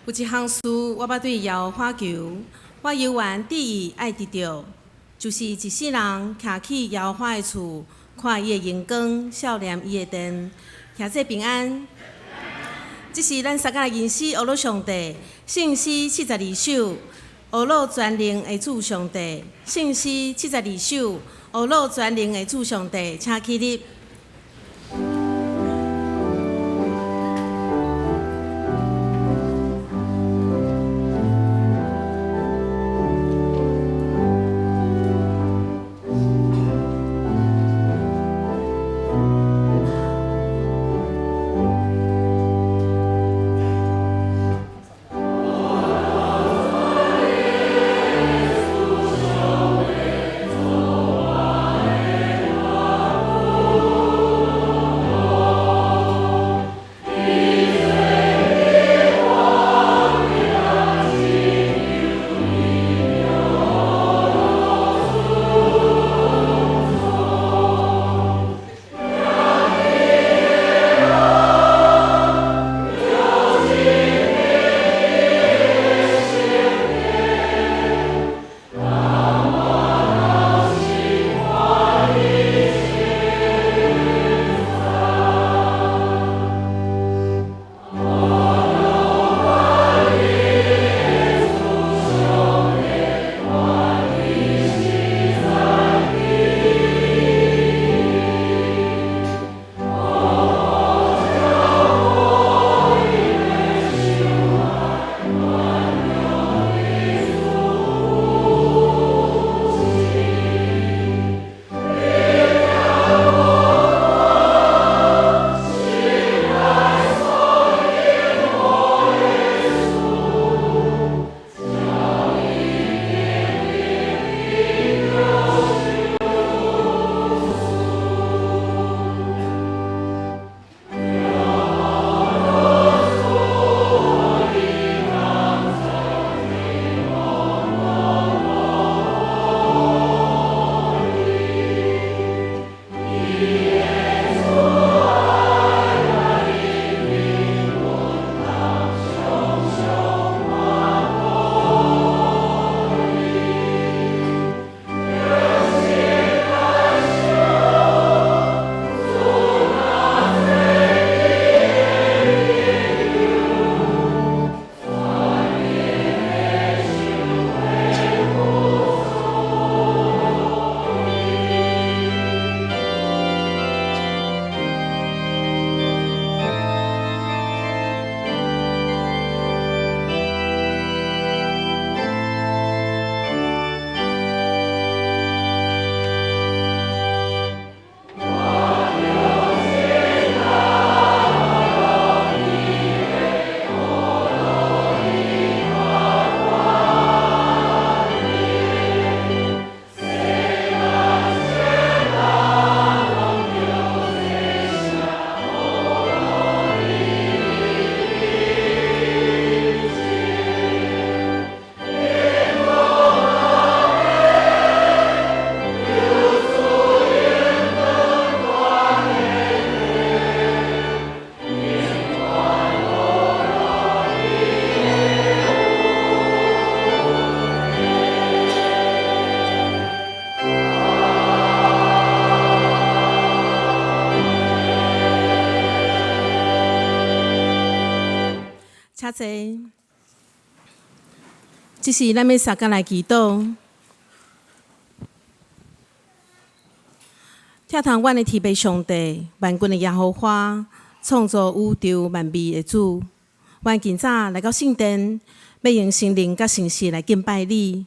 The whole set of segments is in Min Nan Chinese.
有一項事，我捌對耶和華求，我猶原志意愛得著，就是一世人徛去耶和華的厝，看伊的榮光，數念伊的殿，兄弟平安。這是咱三個來吟詩學魯上帝，聖詩72首，學魯全能的主上帝，聖詩72首，學魯全能的主上帝，請起立。請坐。這時咱欲相共來祈禱。疼痛阮的天父上帝，萬軍的耶和華，創造宇宙萬物的主。阮今早來到聖殿，欲用心靈佮誠實來敬拜你。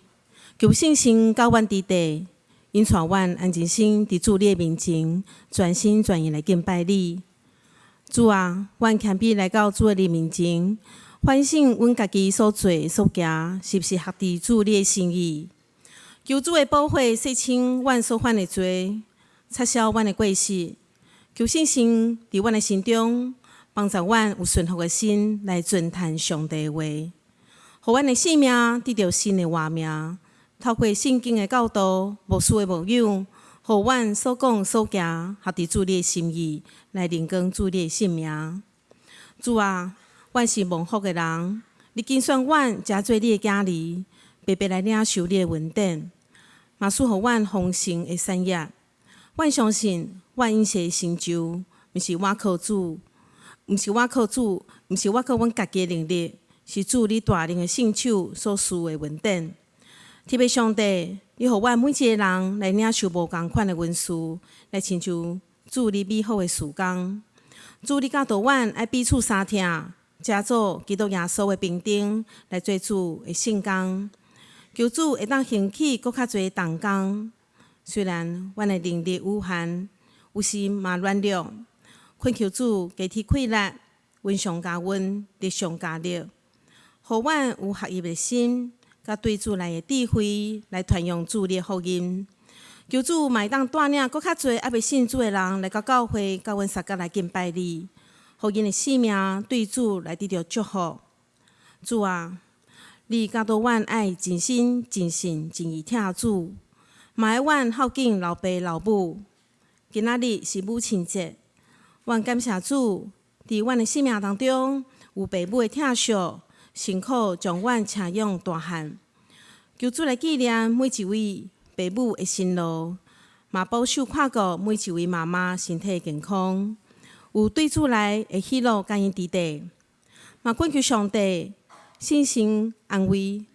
求聖神佮阮佇地，引帶阮按真心佇主你的面前，全心全意來敬拜你。主啊，阮謙卑來到主的面前，反省阮家己所做所行，是毋是合佇主你的心意？求主的寶血洗清阮所犯的罪，擦消阮的過失。求聖神佇阮的心中，幫助阮有順服的心來遵行上帝的話，予阮的性命得著新的活命。透過聖經的教導、牧師的牧養，予阮所講所行合佇主你的心意，來榮光主你的聖名。主啊，阮是蒙福的人，你揀選阮成做你的囝兒，白白來領受你的恩典，嘛賜予阮豐盛的產業。阮相信，阮一切的成就，毋是倚靠主，毋是倚靠主，毋是倚靠阮家己的能力，是主你大能的聖手所賜的恩典。天父上帝，你予阮每一个人來領受無仝款的恩賜，來親像主你美好的事工。主你教導阮愛彼此相疼，成做基督耶穌的兵丁，來做主的聖工。求主會當興起閣較濟同工。雖然阮的能力有限，有時嘛軟弱，懇求主加添氣力，恩上加恩，力上加力，予阮有合一的心，佮對主來的智慧，來傳揚主你的福音。求主嘛會當帶領閣較濟猶未信主的人來到教會，佮阮相佮來敬拜你，予𪜶的性命對主來得著祝福。主啊，你教導阮愛盡心、盡性、盡意疼主，嘛愛阮孝敬老爸老母。今仔日是母親節，阮感謝主，佇阮的生命當中有爸母的疼惜，辛苦將阮請養大漢。求主來紀念每一位爸母的辛勞，嘛保守看顧每一位媽媽身體健康，有對主來的喜樂感恩佇底。嘛懇求上帝聖神安慰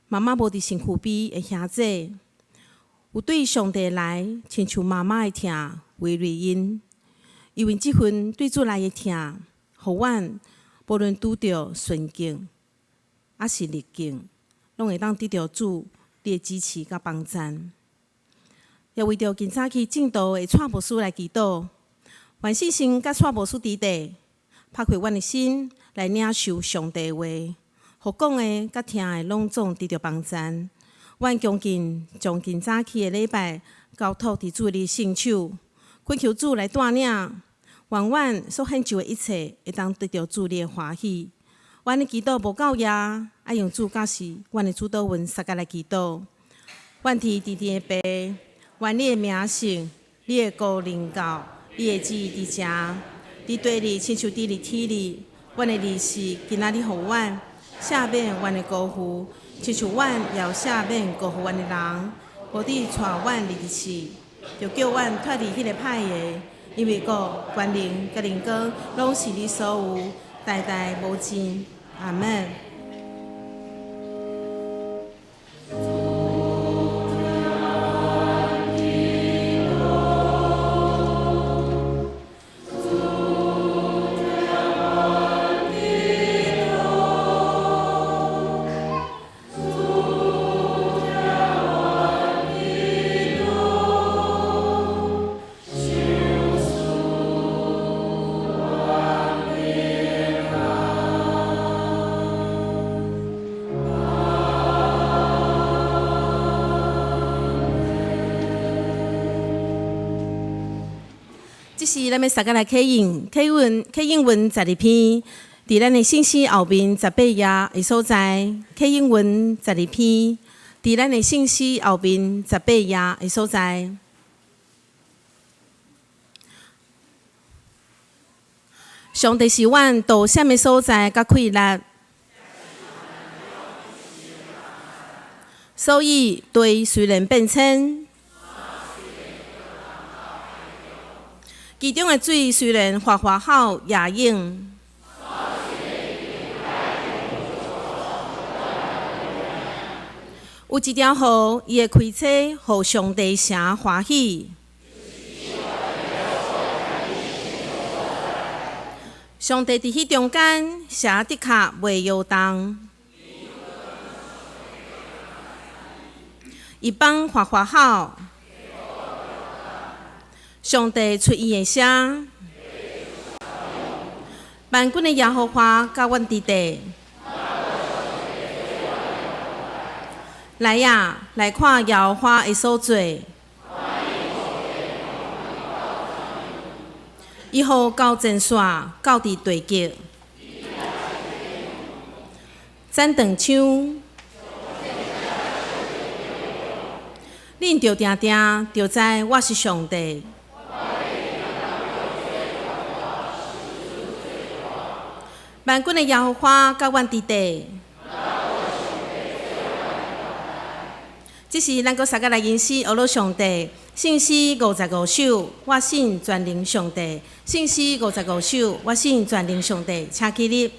媽媽無佇身軀邊的兄姊，有對上帝來親像媽媽的疼為淚𪜶，因為這份對主來的疼，予阮無論拄著順境，抑是逆境，攏會當得著主你的支持佮幫贊。也為著今早起證道的蔡牧師來祈禱，願聖神佮蔡牧師佇底，拍開阮的心來領受上帝話，予講的佮聽的攏總得著幫贊。阮恭敬將今早起的禮拜交託佇主你聖手，懇求主來帶領，願阮所獻上的一切會當得著主你的歡喜。阮的祈禱無夠額，愛用主教示阮的主禱文相佮來祈禱。阮天天的爸，願你的名聖，你的國臨到，你的旨意佇遮，佇地裡親像佇咧天裡。阮的日食今仔日予阮，赦免阮的辜負，親像阮也有赦免辜負阮的人，無得帶阮入去試，著救阮脫離彼个歹的，因為國、權能、佮榮光，攏是你所有，代代無盡。阿門。這時，咱欲相佮來啟應，啟文啟應文十二篇，佇咱的聖詩後面十八頁的所在。啟應文十二篇，佇咱的聖詩後面十八頁的所在。上帝是阮躲閃的所在，佮氣力，所以地雖然變遷，其中的水雖然嘩嘩吼也湧。有一條河，伊會開車，予上帝城歡喜。上帝佇彼中間，蛇的確袂搖動。異邦嘩嘩吼，上帝出伊的聲。萬軍的耶和華佮阮佇底。來啊，來看耶和華的所做。伊予交戰線到佇地極，斬斷槍，恁著定定著知我是上帝。萬軍的耶和華佮阮佇底。這時咱閣相佮來吟詩學魯上帝，聖詩55首，我信全能上帝。聖詩五十五首，我信全能上帝，請起立。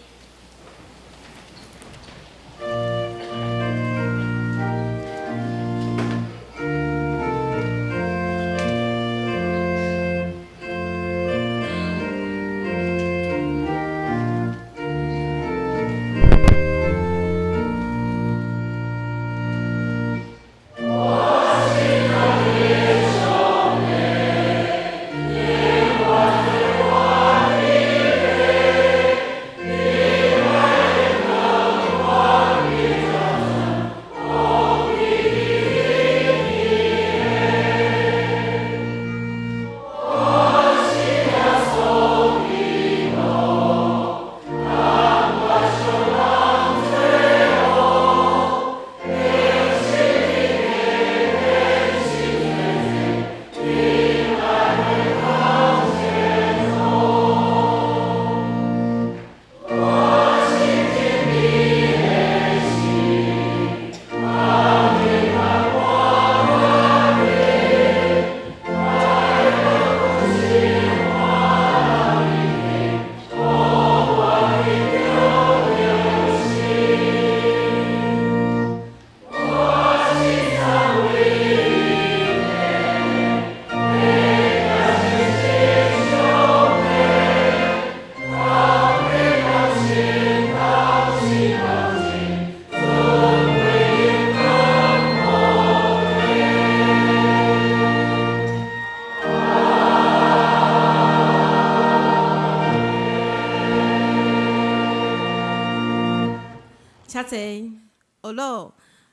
請坐，學魯，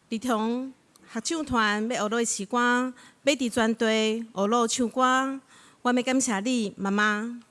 兒童合唱團欲學魯的詩歌，欲佇全地學魯唱歌。我欲感謝你，媽媽。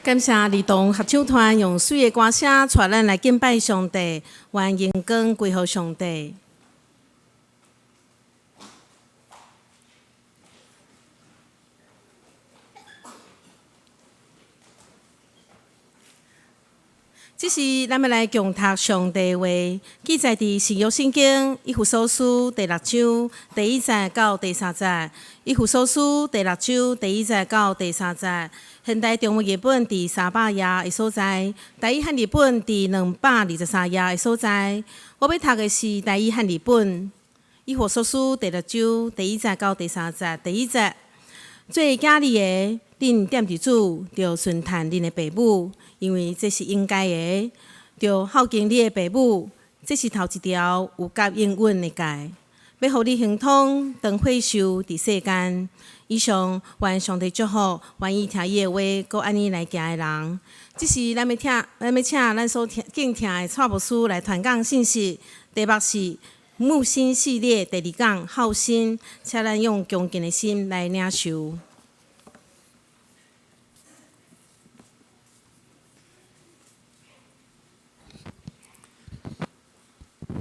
感謝兒童合唱團用媠的歌聲帶咱來敬拜上帝，願榮光歸予上帝。這時，咱欲來共讀上帝話，記載佇新約聖經以弗所書第六章第一節到第三節。以弗所書第六章第一節到第三節，現代中文譯本佇300頁的所在，台語漢譯本佇223頁的所在。我欲讀的是台語漢譯本。以弗所書第六章第一節到第三節，第一節，做囝兒的，恁踮佇主，著順趁恁的爸母，因為這是應該的。著孝敬你的爸母，這是頭一條有佮應允的誡，欲予你亨通，長歲壽佇世間。以上，願上帝祝福，願意聽伊的話，閣按呢來行的人。這時，咱欲聽，咱欲請咱所聽敬聽的蔡牧師來傳講信息，題目是母心系列第二講孝心，請咱用恭敬的心來領受。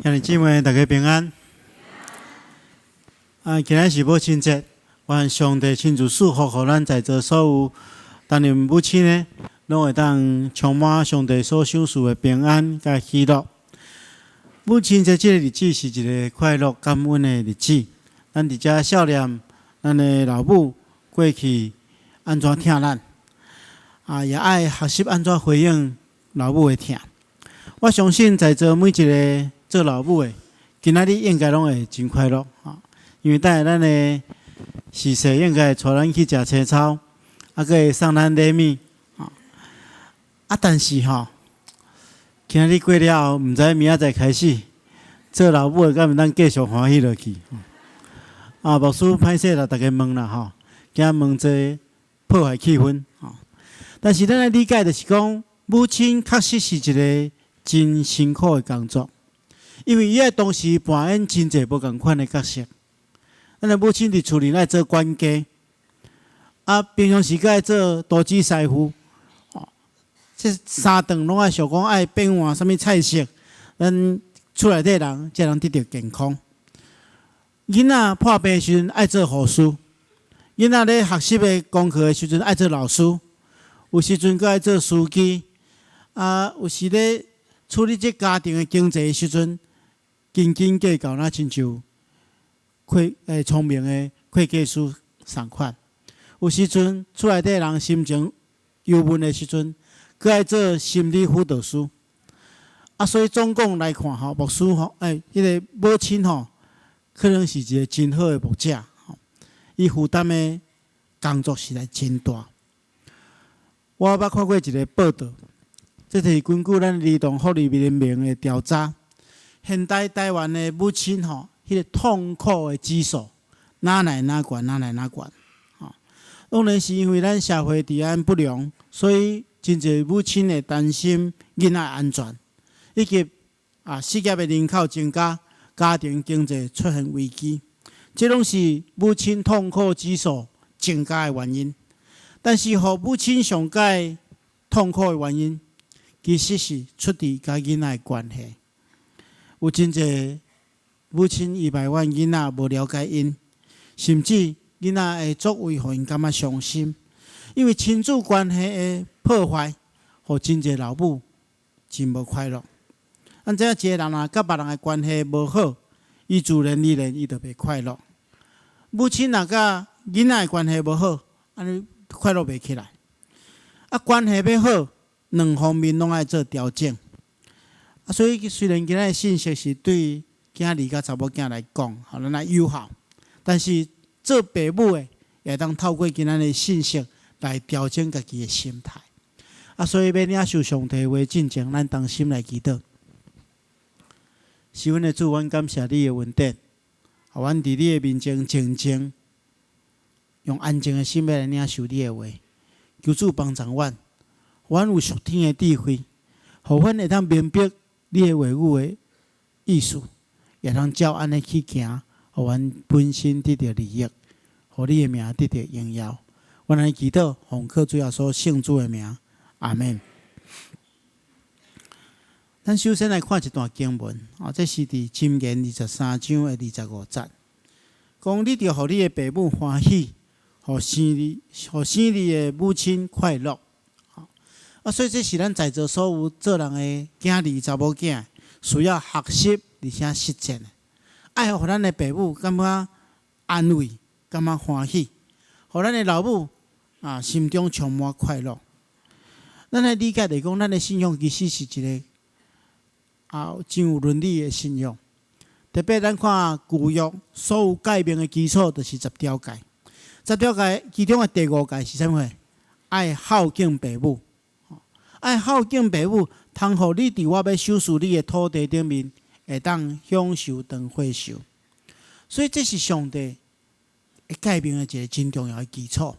兄弟姊妹，大家平安。啊，今仔日是母親節，願上帝親自賜福，予咱在座所有擔任母親的，攏會當充滿上帝所賞賜的平安佮喜樂。母親節這个日子是一个快樂感恩的日子。咱佇遮數念咱的老母過去按怎疼咱，啊，也愛學習按怎回應老母的疼。我相信在座每一个做老母的，今仔日應該攏會真快樂，因為等下咱的婿婿應該會帶咱去食青草，啊，閣會送咱禮物，啊，但是吼，今仔日過了後，毋知明仔載開始，做老母的敢會當繼續歡喜落去？啊，牧師歹勢啦，逐家問啦吼，驚問這破壞氣氛吼。但是咱愛理解就是講，母親確實是一个真辛苦的工作，因為伊愛同時扮演真濟無仝款的角色。咱的母親佇厝裡愛做管家，啊，平常時閣愛做廚師師傅，這三頓攏愛想講愛變換啥物菜色，咱厝內底人才能得著健康。囡仔破病的時陣愛做護士，囡仔咧學習的功課的時陣愛做老師，有時陣閣愛做司機，啊，有時咧處理這家庭的經濟的時陣，斤斤計較，若親像會聰明的會計師仝款。有時陣厝內底人心情憂悶的時陣，閣愛做心理輔導師。啊，所以總共來看吼，牧師吼，彼个母親吼，可能是一个真好的牧者，吼，伊負擔的工作實在真大。我捌看過一个報道，這就是根據咱兒童福利聯盟的調查，現代台灣的母親吼，彼个痛苦的指數，哪來哪懸，哪來哪懸，吼。當然是因為咱社會治安不良，所以真濟母親會擔心囡仔安全，以及啊失業的人口增加，家庭經濟出現危機，這攏是母親痛苦指數增加的原因。但是，予母親上蓋痛苦的原因，其實是出佇佮囡仔的關係。有真濟母親伊埋怨囡仔無了解𪜶，甚至囡仔的作為予𪜶感覺傷心，因為親子關係的破壞，予真濟老母真無快樂。咱知影一个人若佮別人的關係無好，伊自然而然伊就袂快樂。母親若佮囡仔的關係無好，按呢快樂袂起來。啊，關係欲好，兩方面攏愛做調整。啊，所以雖然今仔的信息是對囝兒佮查某囝來講，予咱來友好，但是做爸母的也會當透過今仔的信息來調整家己的心態。啊，所以欲領受上帝話進前，咱同心來祈禱。是阮的主，阮感謝你的恩典，予阮佇你的面前靜靜，用安靜的心欲來領受你的話。求主幫助阮，予阮有屬天的智慧，予阮會當明白你的話語的意思，也通照按呢去行，予阮本身得著利益，予你的名得著榮耀。阮按呢祈禱，奉靠主耶穌聖子的名，阿阿門。咱首先來看一段經文，哦，這是佇箴言23章的25節，講你著予你的爸母歡喜，予生你的母親快樂。啊，所以這是咱在座所有做人的囝兒、查某囝需要學習而且實踐的。愛予咱的爸母感覺安慰，感覺歡喜，予咱的老母啊心中充滿快樂。咱來理解來講，咱的信仰其實是一個真有倫理的信仰。特別咱看舊約所有誡命的基礎，就是十條誡。十條誡其中的第五誡是啥物貨？愛孝敬爸母。愛孝敬爸母，通予你佇我欲賞賜你的土地頂面，會當享受長歲壽。所以這是上帝的誡命的一個真重要的基礎。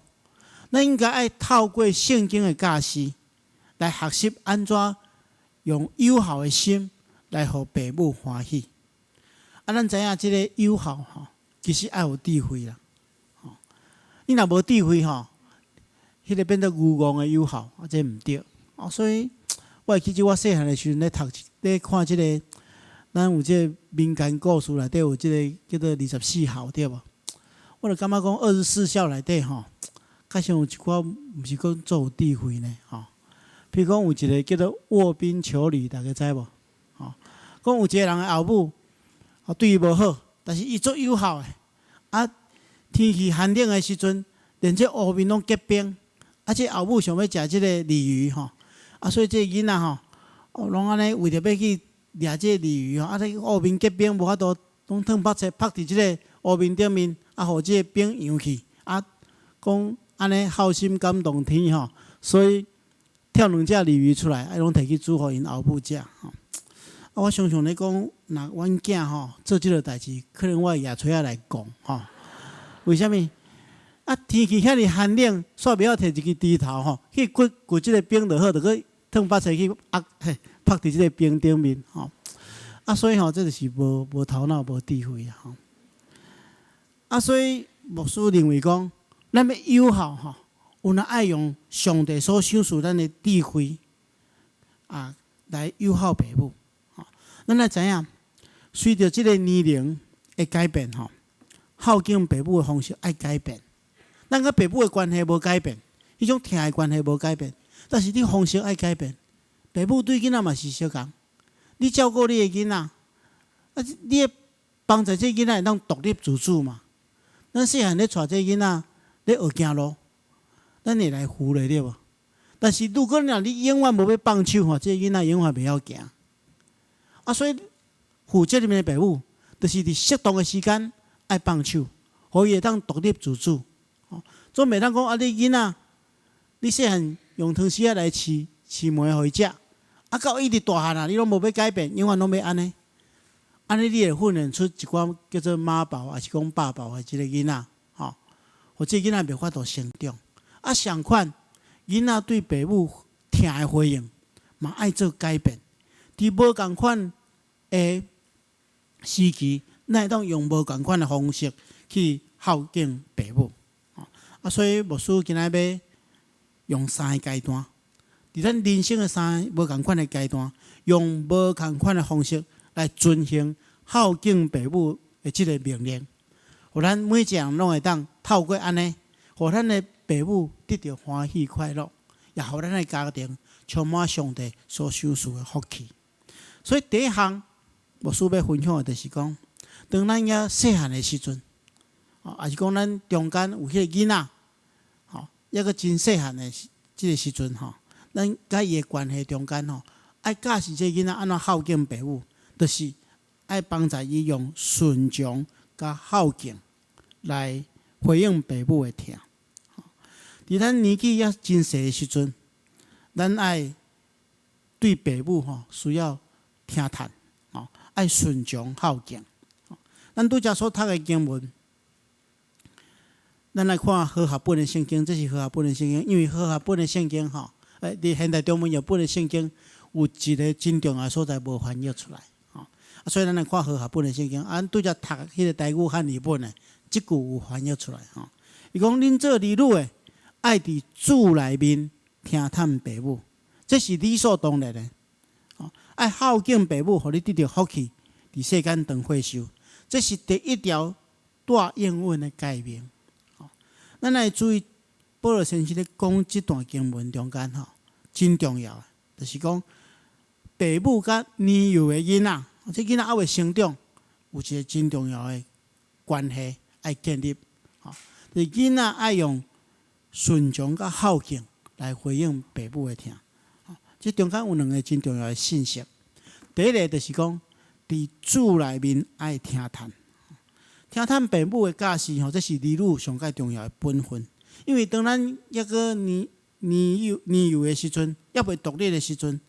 咱應該愛透過聖經的教示來學習按怎用友好的心來予爸母歡喜。啊，咱知影這个友好吼，其實愛有智慧啦。吼，你若無智慧吼，彼个變做愚戇的友好，啊，這毋對。哦，所以我會記得我細漢的時陣咧讀咧看這个，咱有這个民間故事內底有這个叫做二十四孝，對無？我就感覺講二十四孝內底吼，較像有一寡毋是講足有智慧呢，吼。比如講有一个叫做臥冰求鯉，大家知無？吼，講有一個人的後母，哦對伊無好，但是伊足友好的。啊，天氣寒冷的時陣，連這湖面攏結冰，啊，這後母想欲食這个鯉魚吼，啊，所以這个囡仔吼，哦，攏按呢為著欲去掠這个鯉魚吼，啊，這湖面結冰無法度，攏褪縛冊縛佇這个湖面頂面，啊，予這个冰揚去，啊，講按呢孝心感動天吼，所以跳兩隻鯉魚出來，啊，攏提去煮予𪜶後母食吼。啊，我常常咧講，若阮囝吼做這个代誌，可能我會舉錘仔來摃吼。為啥物？啊，天氣遐爾寒冷，煞袂曉提一支鋤頭吼，去掘掘這个冰就好，就閣褪縛冊去壓嘿，縛佇這个冰頂面吼。啊，所以吼，這就是無頭腦、無智慧啊吼。啊，所以牧師認為講，咱欲友好吼，有若愛用上帝所賞賜咱的智慧啊，來友好爸母。吼，咱來知影，隨著這个年齡的改變吼，孝敬爸母的方式愛改變。咱佮爸母的關係無改變，彼種疼的關係無改變，但是你方式愛改變。爸母對囡仔嘛是相仝，你照顧你的囡仔，啊，你會幫助這个囡仔會當獨立自主嘛？咱細漢咧帶這个囡仔咧學行路，咱會來扶咧對無？但是如果若你永遠無欲放手吼，這个囡仔永遠袂曉行。啊，所以負責任的爸母，就是佇適當的時間愛放手，予伊會當獨立自主。總袂當講啊，你囡仔，你細漢用湯匙仔來匙匙糜予伊食，啊，到伊直大漢啊，你攏無欲改變，永遠攏欲按呢，按呢你會訓練出一寡叫做媽寶，抑是講爸寶的這个囡仔，吼，予這个囡仔袂法度成長。啊，相款，囡仔對爸母疼的回應，嘛愛做改變。佇無仝款的時期，咱會當用無仝款的方式去孝敬爸母。啊，所以牧師今仔欲用三个階段，佇咱人生的三个無仝款的階段，用無仝款的方式來遵行孝敬爸母的這个命令，予咱每一个人攏會當透過按呢，予咱的爸母得著歡喜快樂，也予咱的家庭充滿上帝所賞賜的福氣。所以第一項，牧師欲分享的就是講，當咱猶細漢的時陣，哦，抑是講咱中間有彼个囡仔，吼，猶閣真細漢的這个時陣吼，咱佮伊的關係中間吼，愛教示這个囡仔按怎孝敬爸母，就是愛幫助伊用順從佮孝敬來回應爸母的疼。佇咱年紀猶真細的時陣，咱愛對爸母吼需要聽趁，吼，愛順從孝敬。咱拄才所讀的經文，咱來看和合本的聖經，這是和合本的聖經，因為和合本的聖經吼，佇現代中文譯本的聖經有一个真重要的所在無翻譯出來，吼，啊，所以咱來看和合本的聖經，啊，咱拄才讀彼个台語漢語本的，這句有翻譯出來，吼。伊講恁做兒女的，愛佇主內面聽趁爸母。這是理所當然的。愛孝敬父母，予你得著福氣，佇世間長歲壽。這是第一條帶應允的誡命。咱愛注意，保祿先生咧講這段經文中間吼，真重要，就是講父母佮年幼的囡仔，這囡仔猶未成長，有一個真重要的關係愛建立。就是囡仔愛用順從佮孝敬來回應父母的疼。這中間有兩個真重要的信息。第一个就是講，佇主內面愛聽趁，聽趁父母的教示吼，這是兒女上蓋重要的本分。因為當咱猶閣年幼的時陣，猶未獨立的時陣，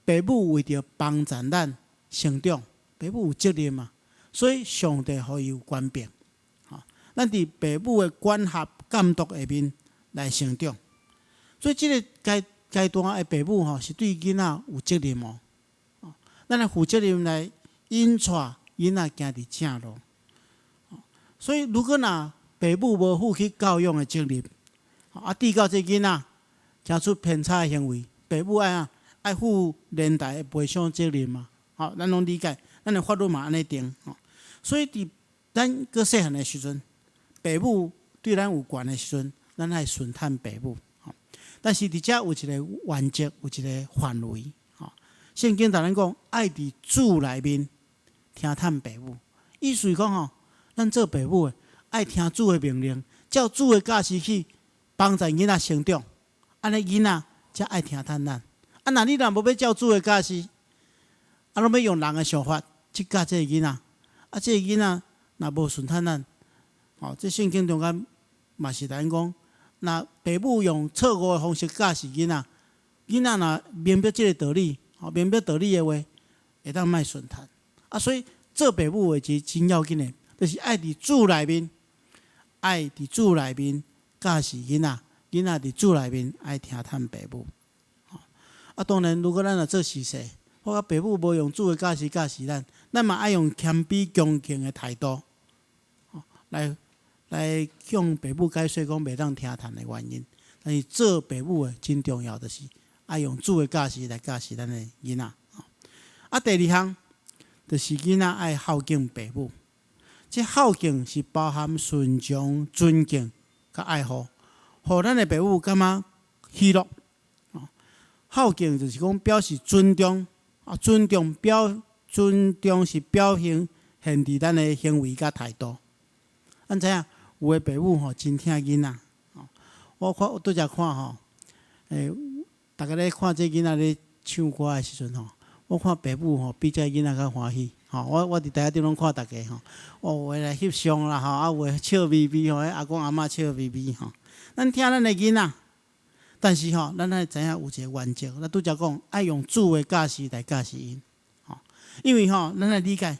父母為著幫助咱成長，父母有責任嘛，所以上帝予伊有權柄。吼，咱佇父母的管轄監督下面來成長，所以這个階段的父母吼，是對囡仔有責任哦。咱來負責任來引帶囡仔行佇正路。所以，如果若父母無負起教養的責任，啊，致到這囡仔行出偏差的行為，父母愛按愛負連帶的賠償責任嘛？吼，咱攏理解，咱的法律嘛按呢定。吼，所以佇咱閣細漢的時陣，父母對咱有權的時陣，咱愛順趁父母。但是佇遮有一个原則，有一个範圍。吼，聖經共咱講，愛佇主內面聽趁父母。意思是講吼，咱做父母的愛聽主的命令，照主的教示去幫助囡仔成長，按呢囡仔才愛聽趁咱。啊，若你若無欲照主的教示，啊，攏欲用人的想法去教這个囡仔，啊，這个囡仔若無順趁咱，吼，這聖經中間嘛是咱講，若父母用錯誤的方式教示囡仔，囡仔若明白這个道理，吼，明白道理的話，會當莫順趁。啊，所以做父母的是真要緊的，就是愛佇主內面，愛佇主內面教示囡仔，囡仔佇主內面愛聽趁父母。啊，當然，如果咱若做司祭，我父母無用主的教示教示咱，咱嘛愛用謙卑恭敬的態度，來向父母解說講袂當聽趁的原因。但是做父母的真重要，就是愛用主的教示來教示咱的囡仔。啊，第二項就是囡仔愛孝敬父母。這孝敬是包含順從、尊敬、佮愛護，予咱的父母感覺喜樂。孝敬就是講表示尊重，啊，尊重是表現現佇咱的行為佮態度。咱知影有的父母吼真疼囡仔，我看我拄才看吼，逐家咧看這囡仔咧唱歌的時陣吼，我看爸母吼比這囡仔較歡喜，吼！我佇台仔頂攏看逐家吼，哦，有的來翕相啦吼，啊有的笑眯眯吼，彼阿公阿嬤笑眯眯吼。咱疼咱的囡仔，但是吼，咱愛知影有一个原則，咱拄才講愛用主的教示來教示𪜶，吼，因為吼，咱愛理解，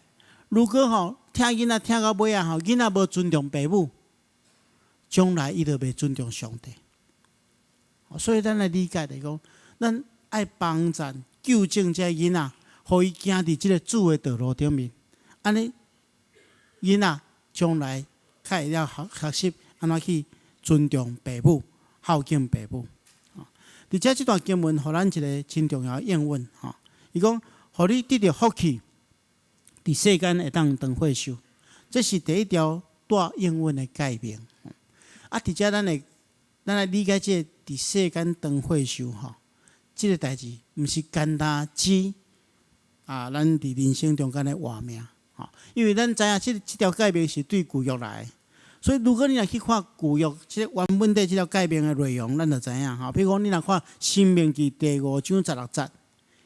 如果吼疼囡仔疼到尾仔吼，囡仔無尊重父母，將來伊就袂尊重上帝。所以咱來理解就是講，咱愛幫贊糾正這个囡仔，予伊行佇這个主的道路頂面，按呢囡仔將來較會曉學學習按怎去尊重父母、孝敬父母。佇遮這段經文，予咱一个真重要的應允，吼，伊講，予你得著福氣，佇世間會當長歲壽，這是第一條帶應允的誡命。啊，佇遮咱會，咱來理解這个佇世間長歲壽吼，這个代誌毋是干焦指啊，咱佇人生中間的活命，吼，因為咱知影這條誡命是對舊約來的，所以如果你若去看舊約這个原文底這條誡命的內容，咱就知影吼。比如講，你若看《申命記》第5章16節，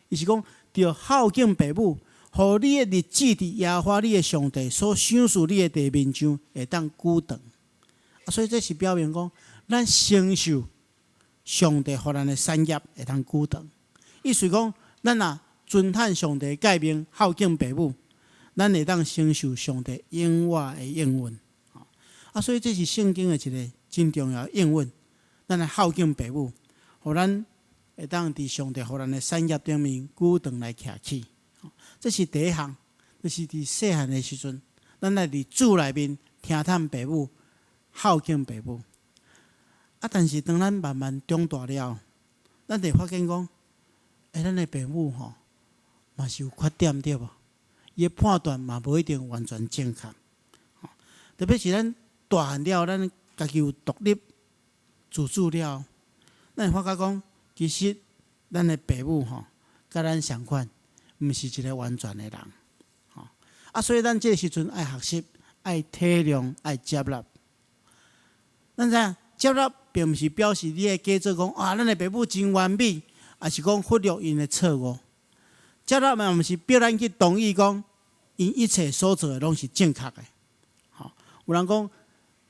伊是講著孝敬父母，予你的日子佇耶和華你的上帝所賞賜你的地面上會當久長。啊，所以這是表明講，咱承受上帝予咱的產業會當久長。意思講，咱若遵趁上帝誡命，孝敬父母，咱會當承受上帝永遠的應允。啊，所以這是聖經的一个真重要的應允。咱來孝敬父母，予咱會當佇上帝予咱的產業頂面久長來徛起。這是第一項，就是佇細漢的時陣，咱來佇主內面聽趁父母，孝敬父母。啊，但是當咱慢慢長大了，咱會發現講，欸，咱的爸母吼，嘛是有缺點對無？伊的判斷嘛無一定完全正確。特別是咱大漢了，咱家己有獨立自主了，咱會發覺講，其實咱的爸母吼，佮咱相款，毋是一个完全的人。吼啊，所以咱這个時陣愛學習，愛體諒，愛接納。咱知影接納並毋是表示你會假做講啊，咱的爸母真完美，抑是講忽略𪜶的錯誤。接納嘛，毋是逼咱去同意講，𪜶一切所做的攏是正確的。吼，有人講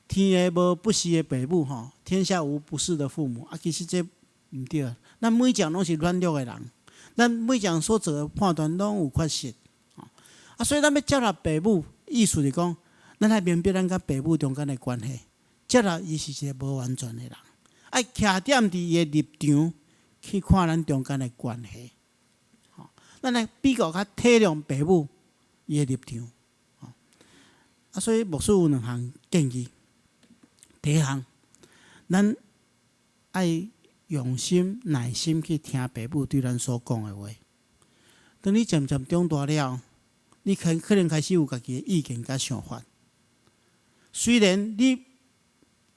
天下無不是的爸母，吼，天下無不是的父母。啊，其實這毋對。咱每一個人攏是軟弱的人，咱每一個人所做的判斷攏有缺失。啊，所以咱欲接納爸母，意思是講，咱愛明白咱佮爸母中間的關係。接納伊是一個無完全的人，愛徛踮佇伊的立場去看咱中間的關係。吼，咱來比較較體諒爸母伊的立場。啊，所以牧師有兩項建議。第一項，咱愛用心、耐心去聽爸母對咱所講的話。當你漸漸長大了，你可能開始有家己的意見佮想法。雖然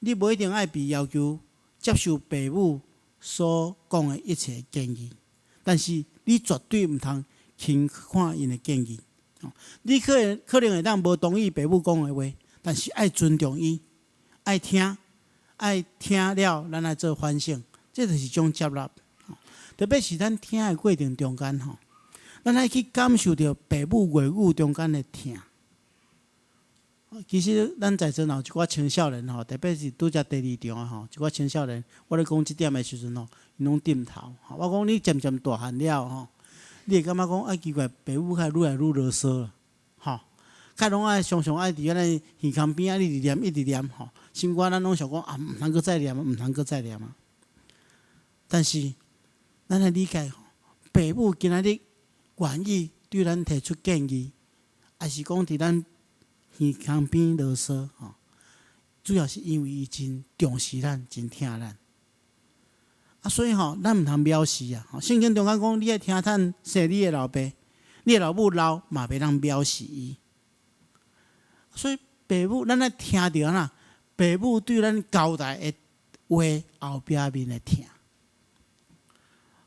你無一定愛被要求接受爸母所講的一切建議，但是你絕對毋通輕看𪜶的建議。你可能會當無同意爸母講的話，但是愛尊重伊，愛聽，愛聽了，咱愛做反省，這就是一種接納。特別是咱聽的過程中間吼，咱愛去感受著爸母話語中間的疼。其實咱在座若有一寡青少年吼，特別是拄才第二場的吼，一寡青少年，我咧講這點的時陣吼，𪜶攏點頭。我講你漸漸大漢了吼，你會感覺講啊奇怪，爸母較愈來愈囉嗦吼，較攏愛常常愛佇按呢耳空邊仔一直念一直念吼，心肝咱攏想講啊，毋通閣再念，毋通閣再念啊。但是咱愛理解吼，爸母今仔日願意對咱提出建議，抑是講佇咱耳空邊囉嗦吼，主要是因為伊真重視咱，真疼咱。啊，所以吼，咱毋通藐視啊！聖經中間講，你愛聽趁生你的老爸，你的老母老嘛袂當藐視伊。所以爸母，咱愛聽著按怎，爸母對咱交代的話後壁面的疼。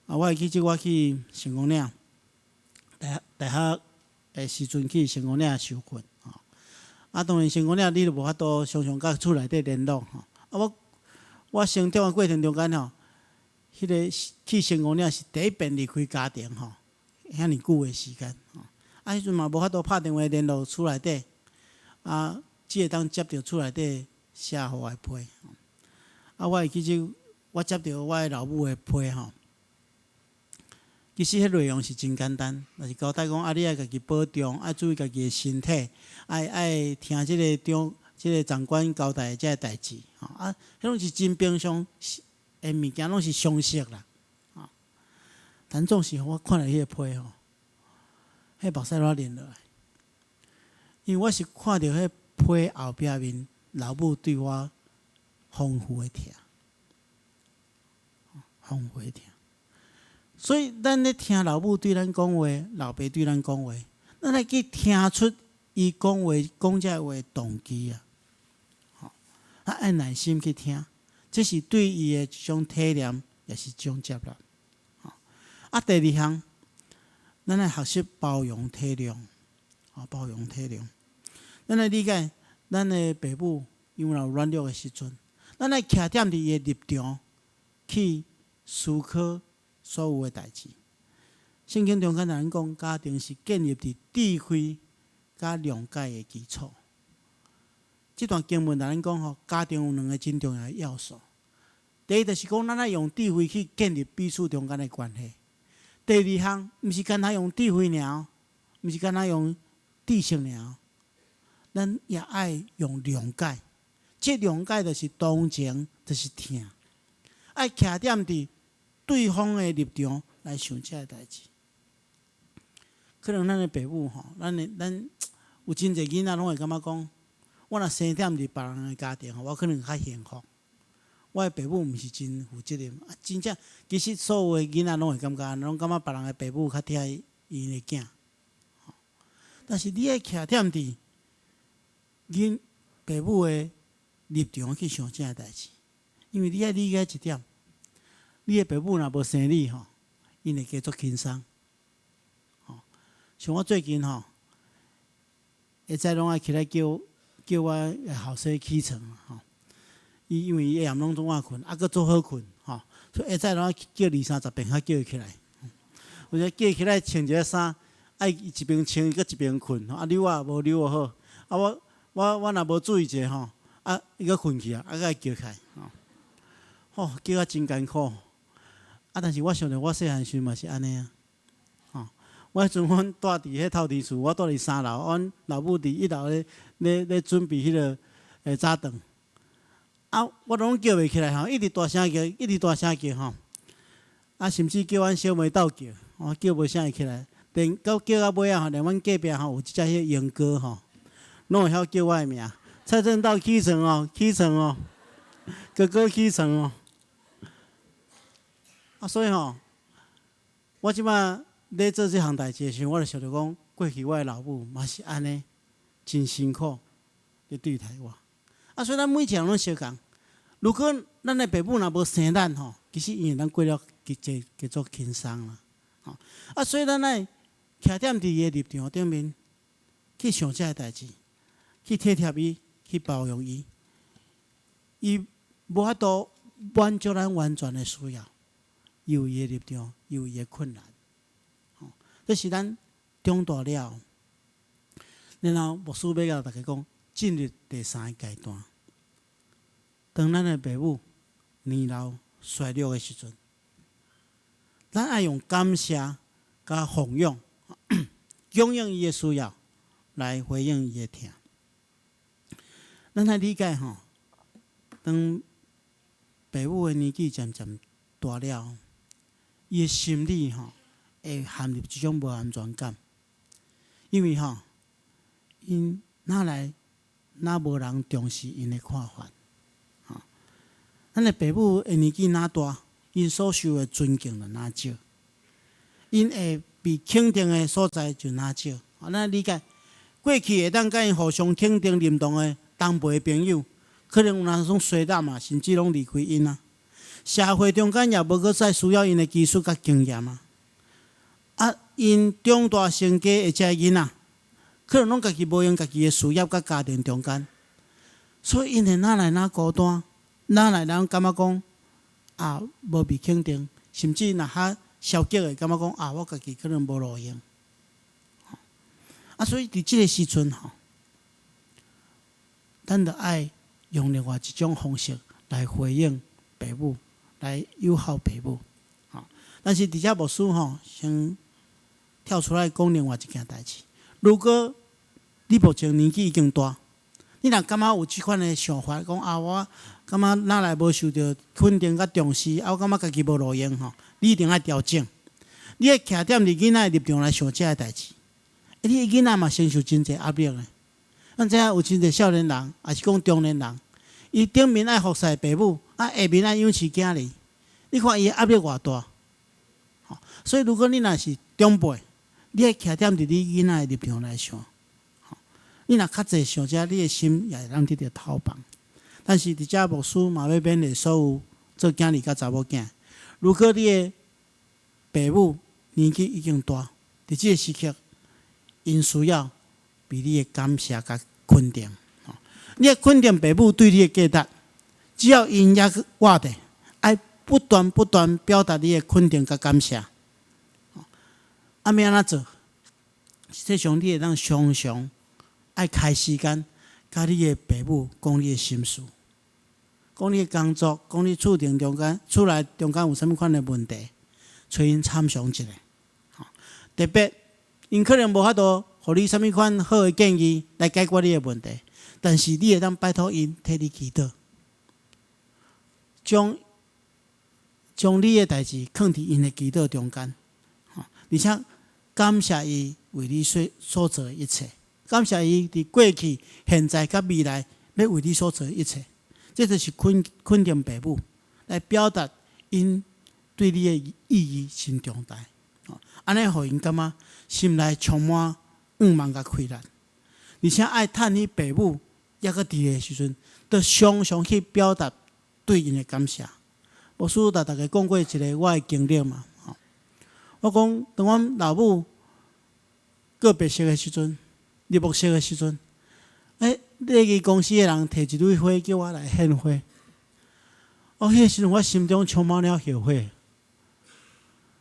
啊，我會記得我去成功嶺，大學的時陣去成功嶺受訓。啊，當然成功嶺你就無法度常常佮厝內底聯絡吼。啊，我成長的過程中間吼，彼个去成功嶺是第一遍離開家庭吼，遐爾久的時間吼。啊，彼陣嘛無法度拍電話聯絡厝內底，啊，只會當接著厝內底寫予我的批。啊，我會記得我接著我的老母的批吼。其實彼內容是真簡單，就是交代講啊，你愛家己保重，愛注意家己的身體，愛聽這個長官交代的這个代誌，吼啊，彼攏是真平常的物件，攏是常識啦，吼。但總是我看著彼個批吼，彼目屎攏流落來，因為我是看著彼批後壁面老母對我豐富的疼，豐富的疼。所以，咱咧聽老母對咱講話，老爸對咱講話，咱愛去聽出伊講話講這話的動機啊！吼，啊，愛耐心去聽，這是對伊的一種體諒，也是一種接納。吼，啊，第二項，咱愛學習包容體諒，啊，包容體諒。咱愛理解咱的爸母，因為有軟弱的時陣，咱愛徛踮佇伊的立場去思考所有的代誌。聖經中間咱講，家庭是建立佇智慧佮諒解的基礎。這段經文咱講吼，家庭有兩个真重要的要素。第一就是講，咱愛用智慧去建立彼此中間的關係。第二項，毋是干焦用智慧爾，毋是干焦用知識爾，咱也愛用諒解。這諒解就是同情，就是疼，愛徛踮佇對方的立場來想這个代誌。可能咱的爸母吼，咱有真濟囡仔攏會感覺講，我若生踮佇別人的家庭吼，我可能較幸福。我的爸母毋是真負責任，啊，真正其實所有的囡仔攏會感覺，攏感覺別人的爸母較疼𪜶的囝。但是你愛徛踮佇𪜶爸母的立場去想這个代誌，因為你愛理解一點，你的爸母若無生你吼，𪜶會加足輕鬆。吼，像我最近吼，下早攏愛起來叫叫我的後生起床吼。伊因為伊下暗攏總愛睏，啊閣足好睏吼，所以下早攏愛叫二三十遍才叫伊起來。有時叫伊起來穿一个衫，愛一邊穿閣一邊睏，啊扭啊無扭好，啊我若無注意者吼，啊伊閣睏去啊，啊閣愛叫起來，吼，吼叫啊真艱苦。啊，但是我想著我細漢時嘛是按呢啊，吼，我彼陣阮蹛佇彼透天厝，我蹛佇三樓，阮老母佇一樓咧準備彼个早頓。啊，我攏叫袂起來吼，一直大聲叫，一直大聲叫吼。啊，甚至叫阮小妹鬥叫，吼叫無啥會起來。連到叫到尾仔吼，連阮隔壁吼有一隻彼个鸚哥吼，攏會曉叫我的名。蔡正道起床哦，起床哦，哥哥起床哦。啊，所以吼，我這擺咧做這項代誌的時陣，我就想著講，過去我的老母嘛是按呢，真辛苦咧對待我。啊，所以咱每一个人攏相仝。如果咱的爸母若無生咱吼，其實𪜶會當過了較較足輕鬆啦。吼，啊，所以咱愛徛踮佇伊的立場頂面去想這个代誌，去體貼伊，去包容伊。伊無法度滿足咱完全的需要，伊有伊的立場，伊有伊的困難。吼，這是咱長大了，然後牧師欲共大家講，進入第三个階段。當咱的爸母年老衰弱的時陣，咱愛用感謝佮奉養，供應伊的需要，來回應伊的疼。咱愛理解吼，當爸母的年紀漸漸大了，伊的心理吼會陷入一種無安全感，因為吼，𪜶哪來哪無人重視𪜶的看法？吼，咱的爸母的年紀若大，𪜶所受的尊敬就若少，𪜶會被肯定的所在就若少。咱理解，過去會當佮𪜶互相肯定認同的同輩朋友，可能有若攏衰老嘛，甚至攏離開𪜶啊。社會中間也無閣再需要𪜶的技術佮經驗啊。啊，𪜶長大成家的這个囡仔，可能攏家己無閒家己的事業佮家庭中間，所以𪜶會哪來哪孤單，哪來人感覺講啊無被肯定，甚至若較消極的感覺講啊，我家己可能無路用。啊，所以佇這个時陣吼，咱著愛用另外一種方式來回應爸母，來友好爸母。吼，但是佇遮牧師吼，先跳出來講另外一件代誌。如果你目前年紀已經大，你若感覺有這款的想法，講啊，我感覺哪來無受著肯定佮重視，啊，我感覺家己無路用吼，你一定愛調整。你愛徛踮佇囡仔的立場來想這个代誌。你的囡仔嘛承受真濟壓力呢。咱知影有真濟少年人，抑是講中年人，伊頂面愛服侍爸母，啊下面愛養飼囝兒，你看伊的壓力偌大。所以如果你若是長輩，你愛徛踮佇你囡仔的立場來想，你若較濟想這，你的心也會當得著透放。但是佇遮牧師嘛欲勉勵所有做囝兒佮查某囝，如果你的爸母年紀已經大，佇這个時刻，𪜶需要被你的感謝佮肯定。你愛肯定爸母對你的價值，只要𪜶猶閣活著，愛不斷不斷表達你的肯定佮感謝。啊，欲按怎做？實際上，你會當常常愛開時間，佮你的爸母講你的心事，講你的工作，講你厝頂中間、厝內中間有啥物款的問題，揣𪜶參詳一下。特別，𪜶可能無法度予你啥物款好的建議來解決你的問題，但是你會當拜託𪜶替你祈禱，將你的代誌囥佇𪜶的祈禱中間，而且感謝伊為你所做的一切，感謝伊佇過去、現在佮未來欲為你所做的一切。這就是肯定爸母，來表達𪜶對你的意義真重大。按呢，予𪜶感覺心內充滿向望佮氣力，而且愛趁彼爸母猶閣佇的時陣，著常常去表達對𪜶的感謝。牧師共大家講過一个我的經歷嘛，吼。我講當阮老母過白色的時陣，入木室的時陣，禮儀公司的人提一蕊花叫我來獻花。哦，彼个時陣我心中充滿了後悔。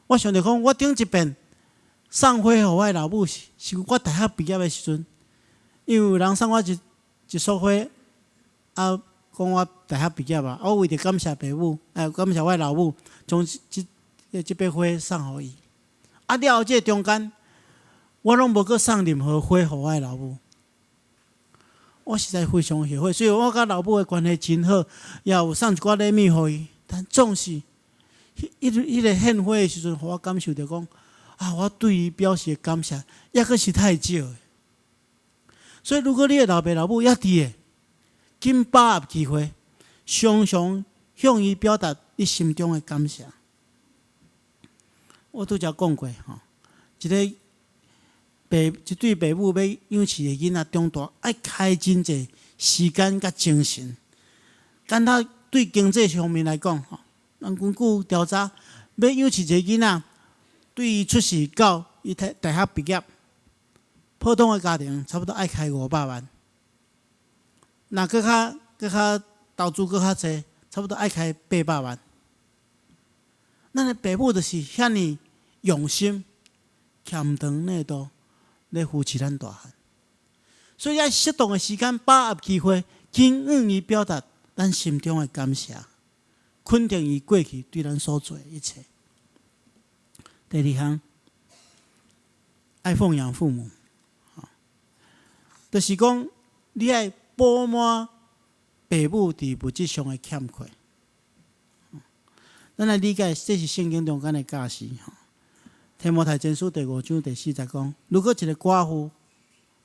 我想著講，我頂一遍送花予我的老母是我大學畢業的時陣，因為有人送我一束花，啊，講我大學畢業啊，我為著感謝爸母，感謝我的老母，將這筆花送予伊。啊，了後這个中間，我攏無閣送任何花予我的老母。我實在非常後悔，雖然我佮老母的關係真好，也有送一寡禮物予伊，但總是彼个獻花的時陣，予我感受著講，啊，我對伊表示的感謝，猶閣是太少的。所以，如果你的老爸老母猶佇的，緊把握機會，常常向伊表達你心中的感謝。我拄才講過吼，一个爸一對爸母欲養飼的囡仔長大，愛開真濟時間佮精神。敢若對經濟方面來講，吼，咱根據調查，欲養飼一个囡仔，對伊出世到伊大學畢業，普通的家庭差不多愛開500萬。若閣較投資閣較濟，差不多愛開800萬。咱的爸母就是遐爾用心，儉長內度咧扶持咱大漢，所以愛適當的時間把握機會，緊向伊表達咱心中的感謝，肯定伊過去對咱所做的一切。第二項，愛奉養父母，就是講你愛補滿爸母佇物質上的欠缺。咱來理解，這是聖經中間的教示。提摩太前書第五章第四節講：如果一个寡婦，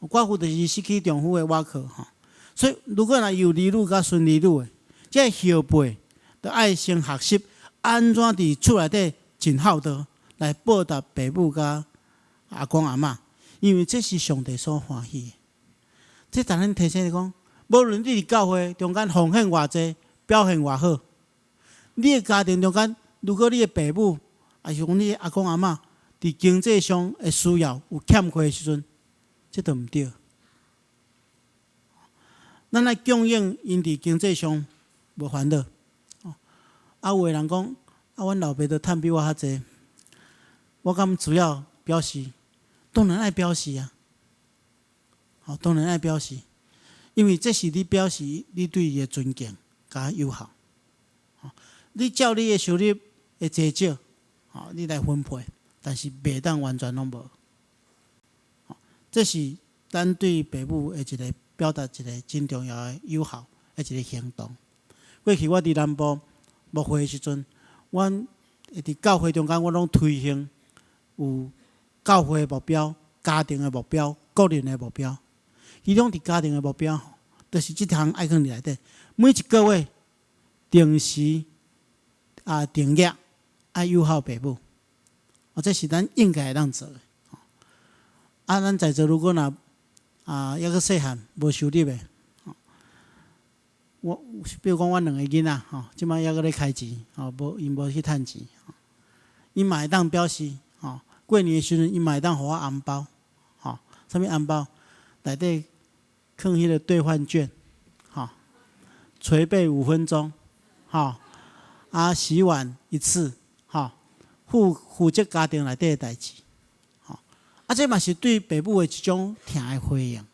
寡婦就是失去丈夫的倚靠吼，所以如果若有兒女佮孫兒女的，這个後輩著愛先學習按怎佇厝內底盡孝道，來報答爸母佮阿公阿嬤，因為這是上帝所歡喜的。這當咱提醒你講，無論你佇教會中間奉獻偌濟，表現偌好，你的家庭中間，如果你的爸母，抑是講你的阿公阿嬤，佇經濟上的需要有欠缺的時陣，這就毋對。咱愛供應𪜶佇經濟上無煩惱。啊，有的人講，啊，阮老爸都趁比我較濟，我敢需要表示？當然愛表示啊！吼，當然愛表示，因為這是你表示你對伊的尊敬佮友好。你照你的收入的濟少，吼，你來分配，但是袂當完全攏無。這是咱對爸母的一个表達一个真重要的友好的一个行動。過去我佇南部牧會的時陣，阮會佇教會中間，我攏推行有教會的目標、家庭的目標、個人的目標。其中佇家庭的目標，就是這項愛放佇內底，每一個月定時啊定額愛友好爸母，哦，這是咱應該會當做的。啊，咱在座如果若啊猶閣細漢無收入的，我比如講，阮兩个囡仔吼，這擺猶閣咧開錢，吼，無𪜶無去趁錢，𪜶嘛會當表示，吼，過年的時陣，𪜶嘛會當予我紅包，吼，啥物紅包？內底囥彼个兌換券，吼，捶背5分鐘，吼，啊，洗碗一次，吼，負責家庭內底的代誌，吼，啊，這嘛是對爸母的一種疼的回應，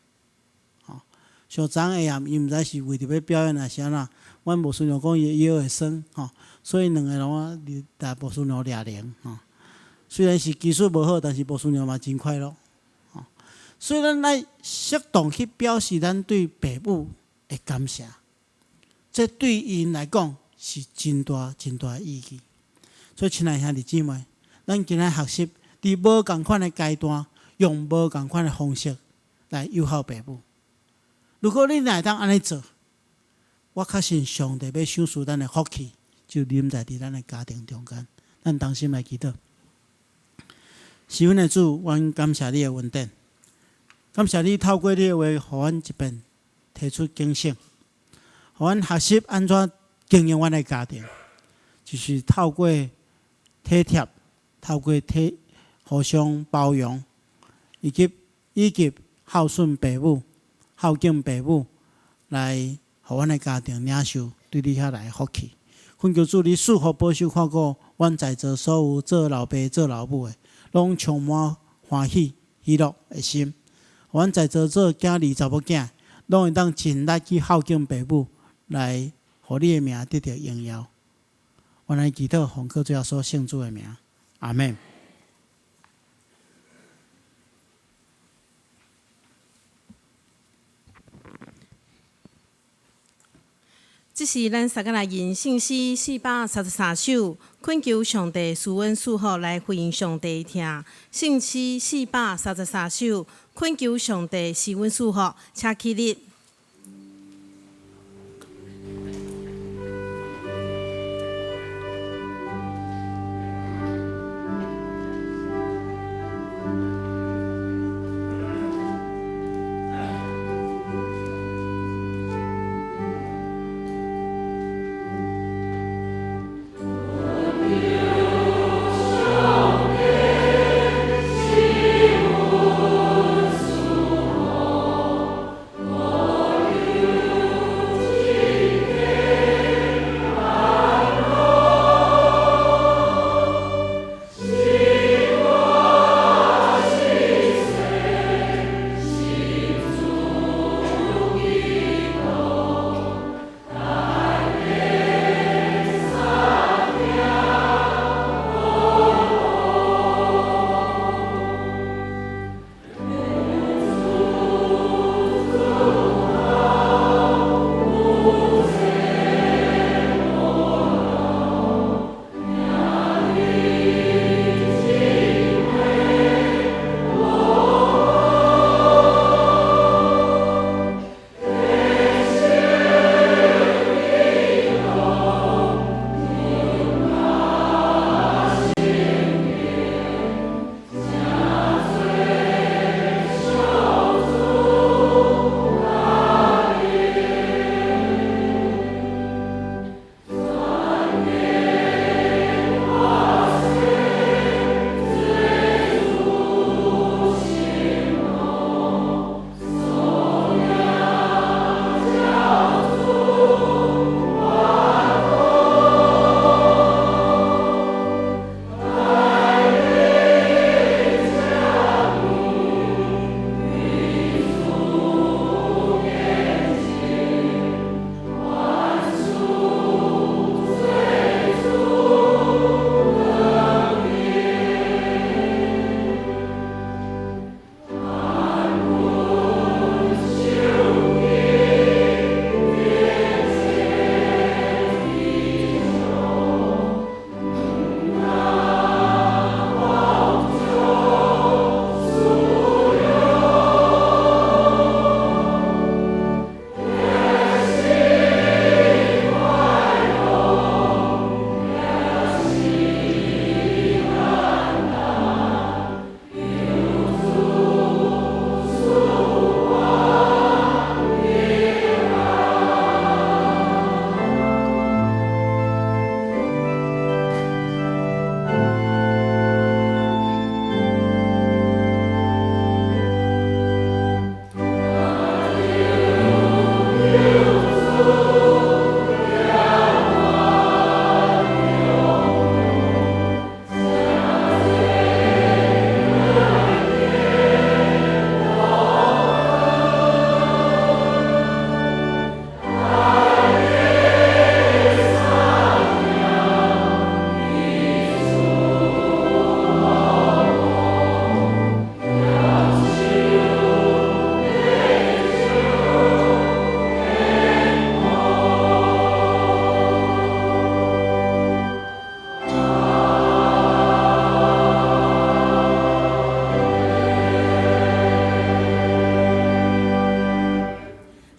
吼。像昨下暗，伊毋知是為著欲表演抑是按怎，阮牧師娘講伊的腰會酸，吼，所以兩个攏啊佇牧師娘掠鈴，吼。雖然是技術無好，但是牧師娘嘛真快樂，吼。所以咱愛適當去表示咱對爸母的感謝，這對𪜶來講是真大真大的意義。所以，親愛兄弟姊妹，咱今仔學習佇無仝款的階段，用無仝款的方式來友好爸母。如果你若會當按呢做，我確信上帝欲賞賜咱的福氣，就臨在佇咱的家庭中間。咱同心來祈禱。是阮的主，阮感謝你的恩典，感謝你透過你的話，予阮一遍提出警醒，予阮學習按怎經營阮的家庭，就是透過體貼，透過體互相包容，以及孝順父母、孝敬父母，來予阮的家庭領受對你遐來的福氣。懇求主，你賜福保守看顧阮在座所有做老爸、做老母的，攏充滿歡喜、喜樂的心。阮在座做囝兒、查某囝，攏會當盡力去孝敬父母，來予你的名得著榮耀。阮來祈禱，奉靠主耶穌聖子的名，阿們。這是咱撒迦利人聖詩433首，懇求上帝賜阮賜福來回應上帝疼。聖詩四百三十三首，懇求上帝賜阮賜福，請起立。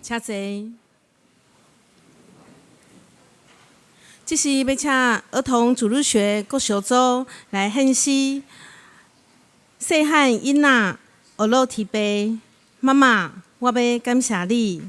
請坐。這時欲請兒童主日學國小組來獻詩。細漢囡仔學落天父，媽媽，我欲感謝你。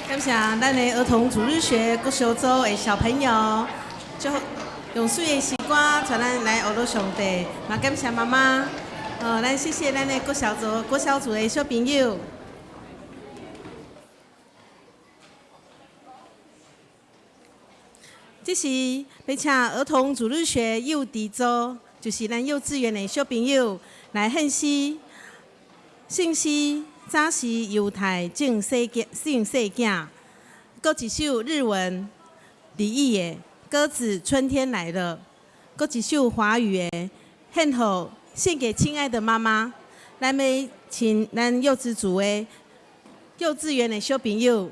感謝咱的兒童主日學國小組的小朋友，就用媠的詩歌帶咱來學樂上帝，嘛感謝媽媽。咱謝謝咱的國小組的小朋友。這時欲請兒童主日學幼稚組，就是咱幼稚園的小朋友來獻詩，聖詩。早時猶太種細囝，種細囝，閣一首日文日語的《鴿子春天來了》，閣一首華語的獻予獻給親愛的媽媽。咱欲請咱幼稚組的幼稚園的小朋友。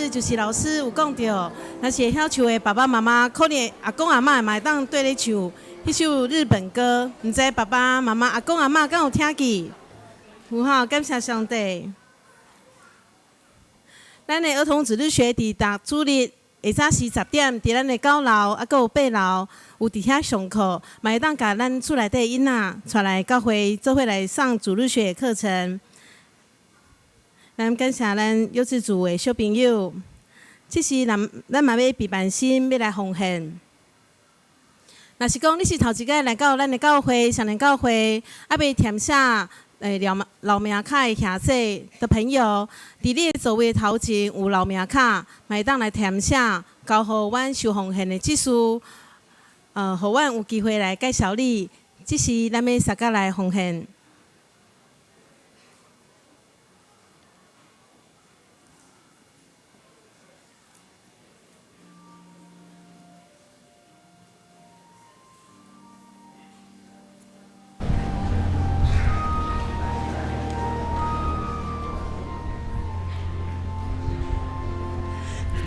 就是老師有講著，若是會曉唱的爸爸媽媽，可能阿公阿嬤嘛會當綴咧唱彼首日本歌，毋知爸爸媽媽、阿公阿嬤敢有聽見？有吼，感謝上帝。咱的兒童主日學佇逐主日下早時10點，佇咱的9樓，啊，閣有8樓有佇遐上課，嘛會當共咱厝內底囡仔帶來教會做伙來上主日學課程。咱感謝咱幼稚組的小朋友，這時咱咱嘛欲備辦心欲來奉獻。若是講你是頭一擺來到咱的教會，雙連教會，猶未填寫留留名卡的兄弟的朋友，佇你的座位頭前有留名卡，嘛會當來填寫，交予阮收奉獻的執事，予阮有機會來介紹你。這時咱欲相佮來奉獻。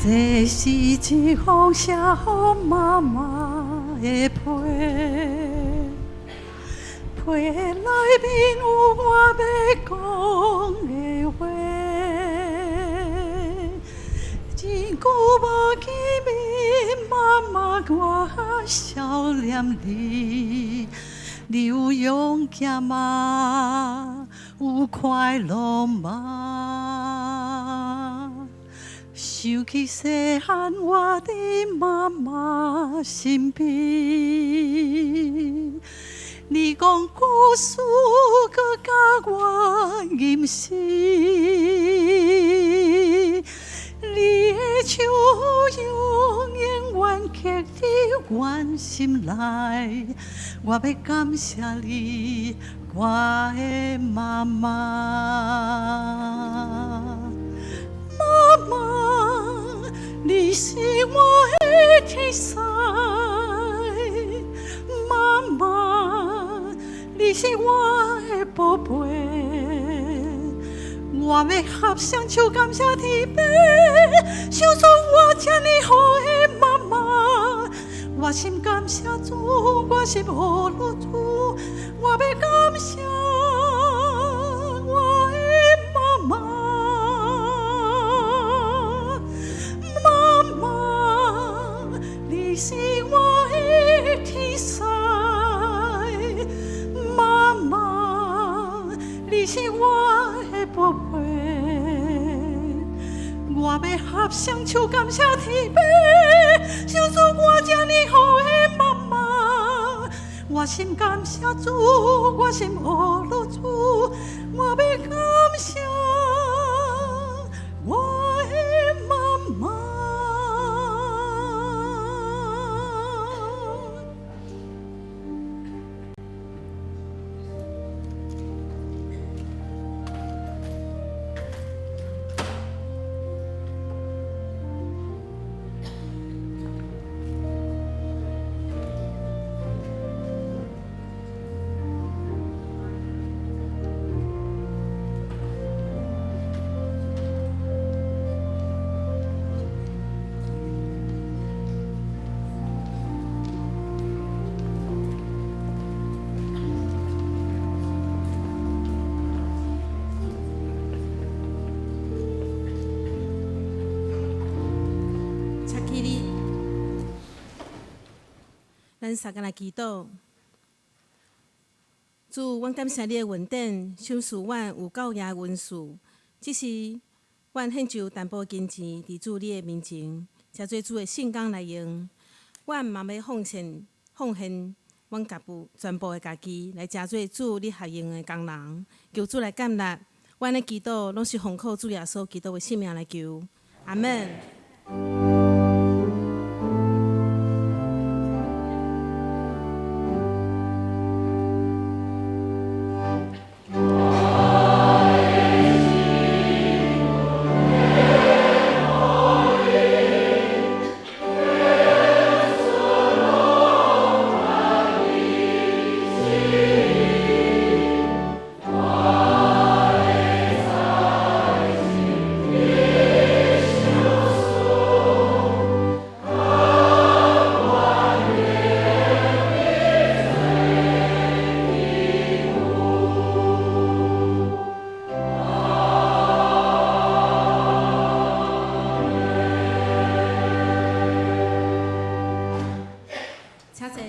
這是一封寫予媽媽的批，批內面有我欲講的話。真久無見面，媽媽，我想念你，你有勇敢嗎？有快樂嗎？想起細漢我佇媽媽身邊，你講故事，閣教我吟詩。你的笑容永遠刻佇阮心內，我欲感謝你，我的媽媽。媽媽，你是我的天使。媽媽，你是我的寶貝。我欲合雙手感謝天父，賞賜我這呢好的媽媽。我心感謝主，我心呵咾主，我欲感謝我的媽媽。媽媽，你是我的天使。媽媽，你是我的寶貝。我欲合雙手感謝天父，賞賜我這呢好的媽媽。我心感謝主，我心呵咾主，我欲感謝我的媽媽。請起立，咱三个來祈禱。主，阮感謝你的恩典，賞賜阮有夠額的恩賜。這時，阮獻上淡薄金錢，佇主你的面前，成做主的聖工來用。阮嘛欲奉獻，奉獻阮家己全部的家己，來成做主你合用的工人。求主來感納，阮的祈禱攏是奉靠主耶穌基督的聖名來求。阿門。請坐。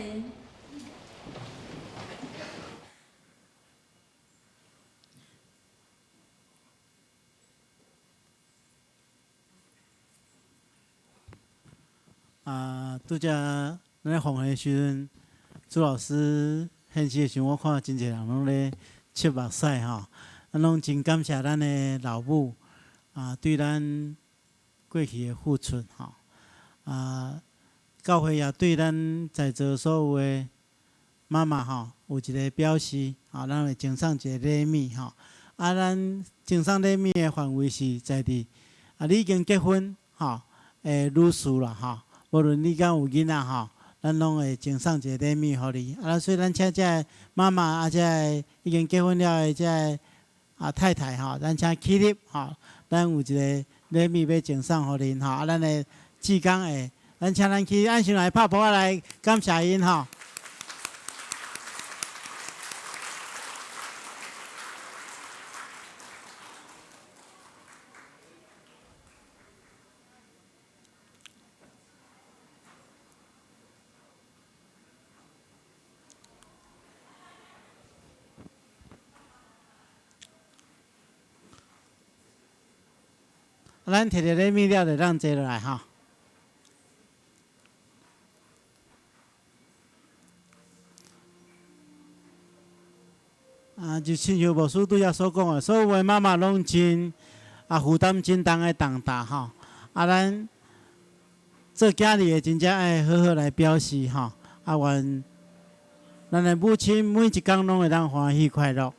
啊，拄才咱咧奉獻的時陣，朱老師獻詩的時陣，我看真濟人攏咧拭目屎吼，咱攏真感謝咱的老母啊，對咱過去的付出吼，啊，教會也對咱在座所有的媽媽吼，有一個表示，啊，咱會贈送一個禮物吼，啊，咱贈送禮物的範圍是在佇啊，你已經結婚吼的女士啦吼。無論你敢有囡仔吼，咱攏會贈送一個禮物予你。啊，所以咱請這个媽媽啊，這个已經結婚了的這个啊太太吼，咱請起立吼，咱有一個禮物欲贈送予𪜶吼，啊，咱的志工會，咱請咱去按先來拍噗仔來感謝𪜶吼。咱摕著禮物了，就當坐落來吼。啊，就親像牧師拄才所講的，所有的媽媽攏真啊負擔真重的重擔吼。啊，咱做囝兒的真正愛好好來表示吼。啊，願咱的母親每一工攏會當歡喜快樂。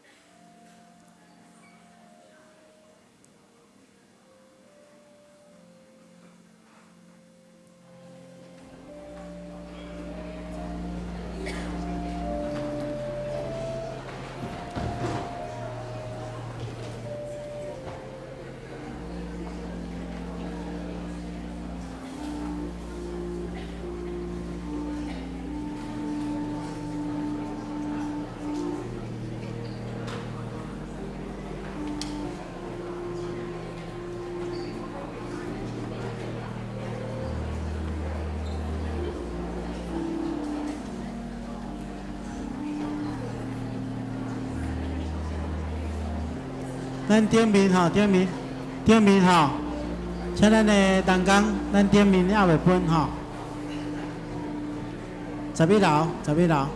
咱頂面吼，頂面，頂面吼，請咱的同工，咱頂面猶未分吼。11樓，11樓。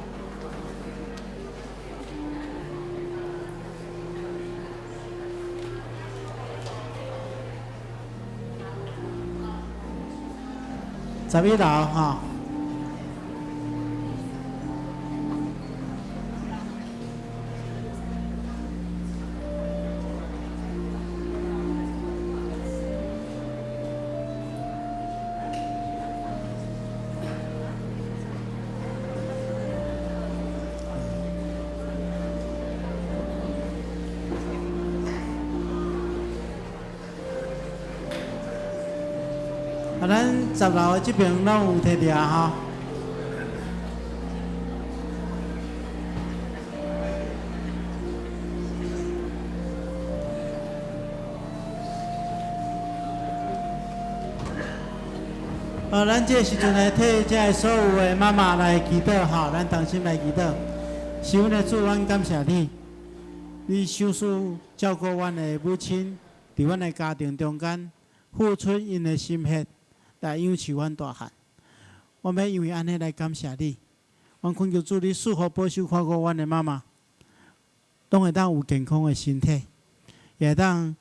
11樓吼。啊，咱10樓的這邊攏有摕著啊吼。咱這個時陣來替這个所有的媽媽來祈禱吼，咱同心來祈禱。是阮的主，阮感謝你，你賞賜照顧阮的母親，佇阮的家庭中間付出𪜶的心血來養育阮大漢。我欲因為按呢來感謝你。阮懇求主，你賜福保守看顧阮的媽媽，攏會當有健康的身體，也會當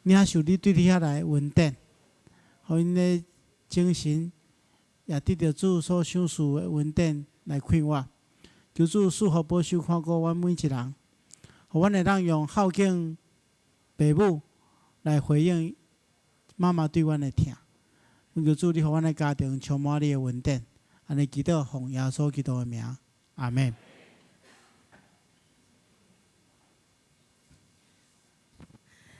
領受你對你遐來的恩典，予𪜶的精神也得著主所賞賜的恩典來快活。求主賜福保守看顧阮每一人，予阮會當用孝敬父母來回應媽媽對阮的疼。求主，你予阮的家庭充滿你的恩典，按呢祈禱奉耶穌基督的名，阿們。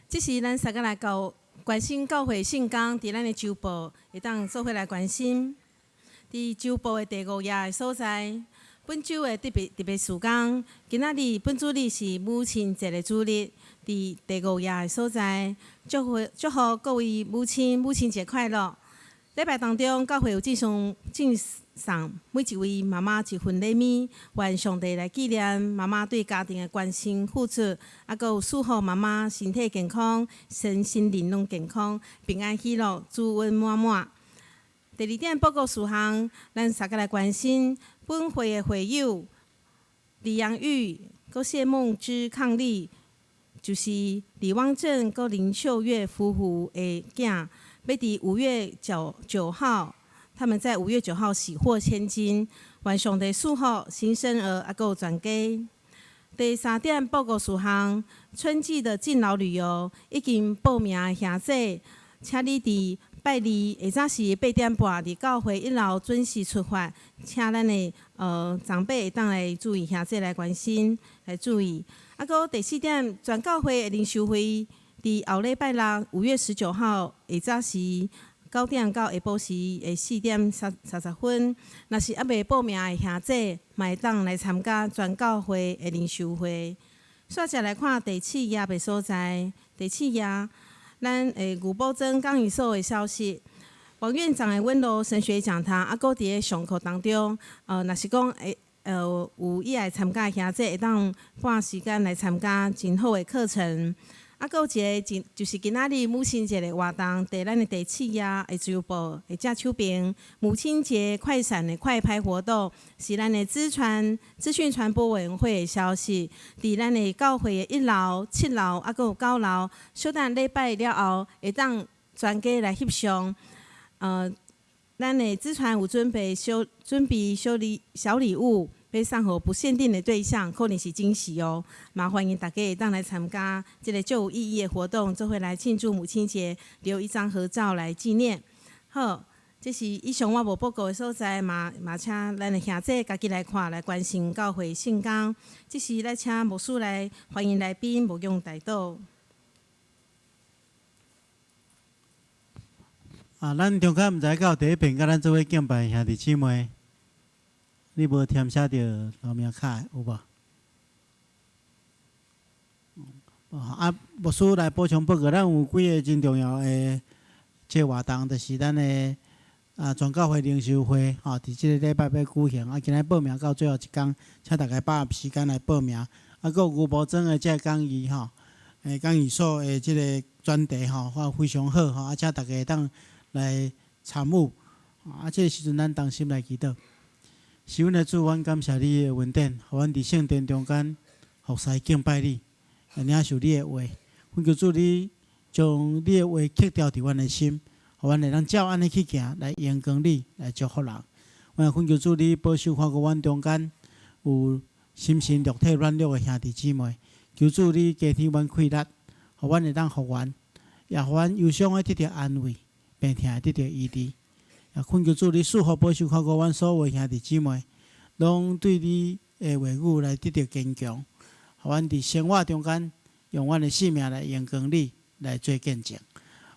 這是咱三個來教關心教會聖工，佇咱的週報會當做伙來關心。佇週報的第五頁的所在，本週的特別特別事工，今仔日本主日是母親節的主日，佇第五頁的所在，祝福祝福各位母親母親節快樂。禮拜當中，教會有贈送贈送每一位媽媽一份禮物，願上帝來紀念媽媽對家庭的關心付出，啊，閣有祝福媽媽身體健康，身心靈攏健康，平安喜樂，主恩滿滿。第二點報告事項，咱三個來關心本會的會友李陽玉、閣謝夢之伉儷，就是李汪正閣林秀月夫婦的囝，欲佇5月9號，他們在5月9號喜獲千金，願上帝賜福新生兒啊，閣有全家。第三點報告事項，春季的敬老旅遊已經報名的兄弟，請你佇拜二下早時8點半，佇教會一樓準時出發，請咱的長輩會當來注意兄弟來關心來注意。啊，閣第四點，全教會的靈修會佇後禮拜六5月19號下早時9點到下晡時的4點30分，若是猶未報名的兄姐，嘛會當來參加全教會的靈修會。煞接來看第四頁的所在，第四頁，咱的牛寶珍講義所的消息。王院長的穩路神學講堂，猶閣佇咧上課當中。若是講會有意愛參加兄姐，會當撥時間來參加真好的課程。啊，閣有一個真就是今仔日母親節的活動，佇咱的第四頁的自由報的正手邊，母親節快閃的快拍活動，是咱的資訊傳播委員會的消息。佇咱的教會的一樓、七樓，啊，閣有九樓，小等禮拜了後，會當全家來翕相。咱的資傳有準備小禮物，欲送予不限定的對象，可能是驚喜哦。嘛歡迎大家會當來參加這个足有意義的活動，做伙來慶祝母親節，留一張合照來紀念。好，這是以上我無報告的所在，嘛請咱的兄姐家己來看，來關心教會聖工。這時來請牧師來歡迎來賓，牧養代禱。啊，咱中間毋知敢有佇彼爿佮咱做伙敬拜的兄弟姊妹，你無填寫著留名卡的有無？啊，牧師來補充報告，咱有幾个真重要的這活動，就是咱的全教會靈修會，吼，佇這个禮拜欲舉行，啊，今仔報名到最後一工，請大家把握時間來報名。啊，閣有牛寶珍的這个講義吼，講義所的這个專題吼，非常好吼，啊，請大家會當來參與。啊，這个時陣咱同心來祈禱。是阮的主，阮感謝你的恩典，予阮佇聖殿中間服侍敬拜你，來領受你的話。懇求主你將你的話刻雕佇阮的心，予阮會當照按呢去行，來榮光你，來祝福人。阮也懇求主你保守看顧阮中間有心神肉體軟弱的兄弟姊妹，求主你加添阮氣力，予阮會當復原，也予阮憂傷的得著安慰，病痛的得著醫治。也懇求主你賜福保守看顧阮所有兄弟姊妹，攏對你的話語來得著堅強，予阮佇生活中間用阮的性命來榮光你，來做見證。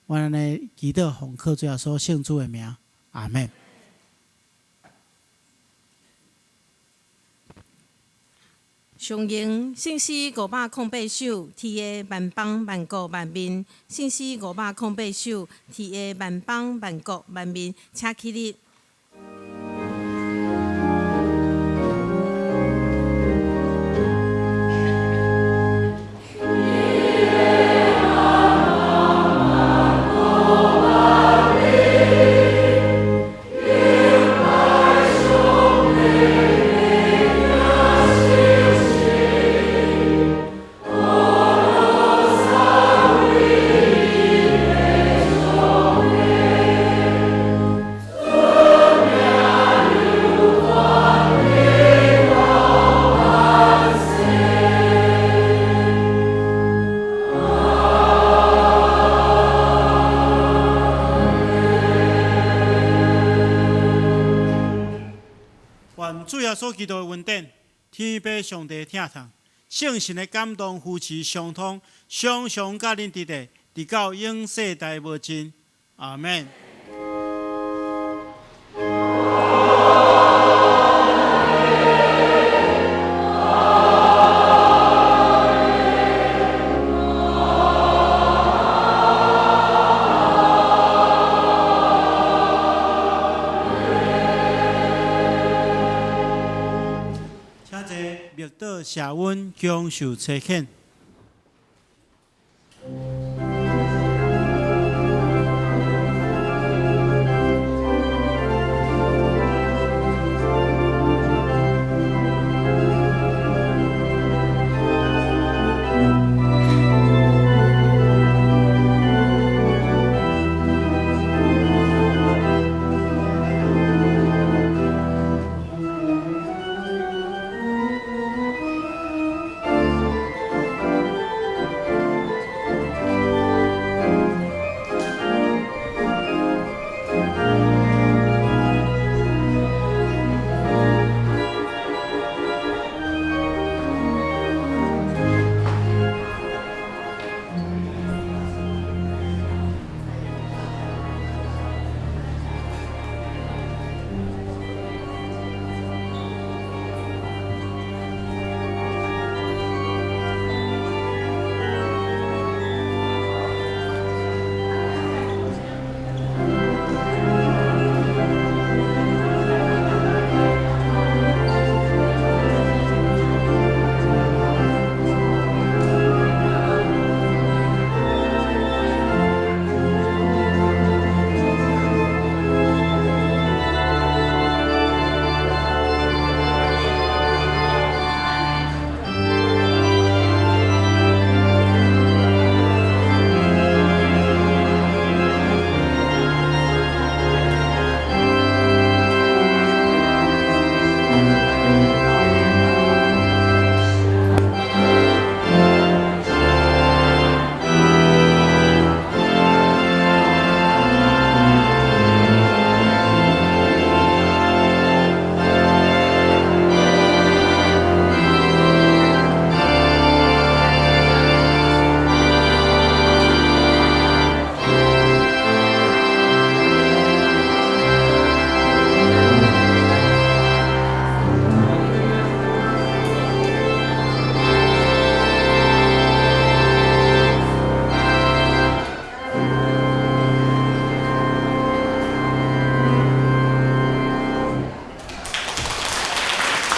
阮按呢祈禱奉靠主耶穌聖主的名，阿們。上榮聖詩508首，題的萬邦萬國萬民。聖詩508首，題的萬邦萬國萬民，請起立。願主耶穌基督的恩典，天父上帝疼痛，聖神的感動扶持相通，常常佮恁佇咧，直到永世代無盡。阿們。請坐，默禱謝恩，享受差遣。